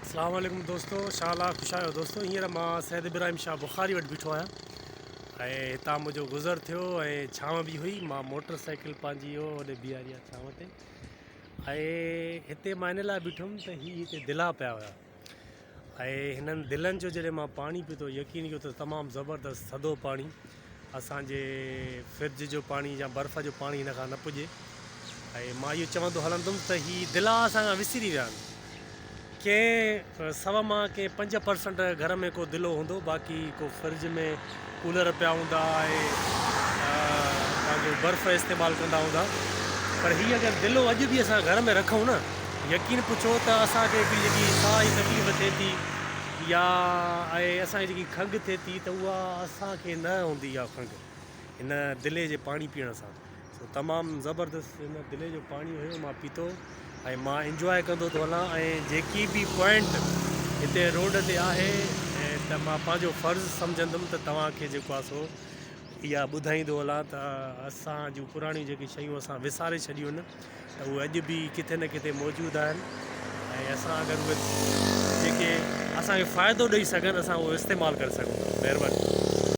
اسلام عليڪم دوستو شا الله خوش آهيو دوستو هينئر مان سيد ابراهيم شاهه بخاري وٽ بيٺو آهيان ۽ هتان منهنجو گذر ٿيو ۽ ڇانو به هئي مان موٽر سائيڪل پنهنجي اهو هوڏي بيهاري آهي ڇانو تي ۽ هتي مان ان لاء بيٺم ته هي هتي دلا پيا هيا ۽ هنن دلن جو جڏهن مان پاڻي پيتو يقين ڪيو ته تمام زبردست ٿڌو پاڻي اسان جي فرج جو پاڻي يا برف جو پاڻي هن کان نه پڄي ۽ مان اهو چوندو هلندم ته هي دلا اسان کان وسري ويا آهن. ڪنهن سو مان ڪنهن 5% گهر ۾ ڪو دلو هوندو باقي ڪو فرج ۾ ڪولر پيا هوندا ۽ پنهنجو برف استعمال ڪندا هوندا پر هي اگر دلو اڄ به اسان گهر ۾ رکون نه يقين پڇو ته اسان کي هڪڙي جيڪي ساهه جي تڪليف ٿئي ٿي يا ۽ اسان کي جيڪي کنگهه ٿئي ٿي ته اها اسان کي نه هوندي اها کنگهه هن دلي جي پاڻي پيئڻ سان سو تمام زبردست هن دلي جو پاڻي هيو مان پيتو ۽ مان انجواء ڪندو ٿو هلان ۽ جيڪي به پوائنٽ هتي روڊ تي آهي ته مان پنهنجو فرض سمجهندم ته توهان کي جيڪو آهي سو اها ٻڌائيندو هلان ته اسان جون پراڻيون جيڪي شيون اسان وساري ڇڏيون آهن ته اهي اڄ به ڪٿي نه ڪٿي موجود آهن ۽ اسان اگر اهي جيڪي اسان کي فائدو ڏئي سگهن اسان اهو استعمال ڪري سگهون ٿا. مهرباني.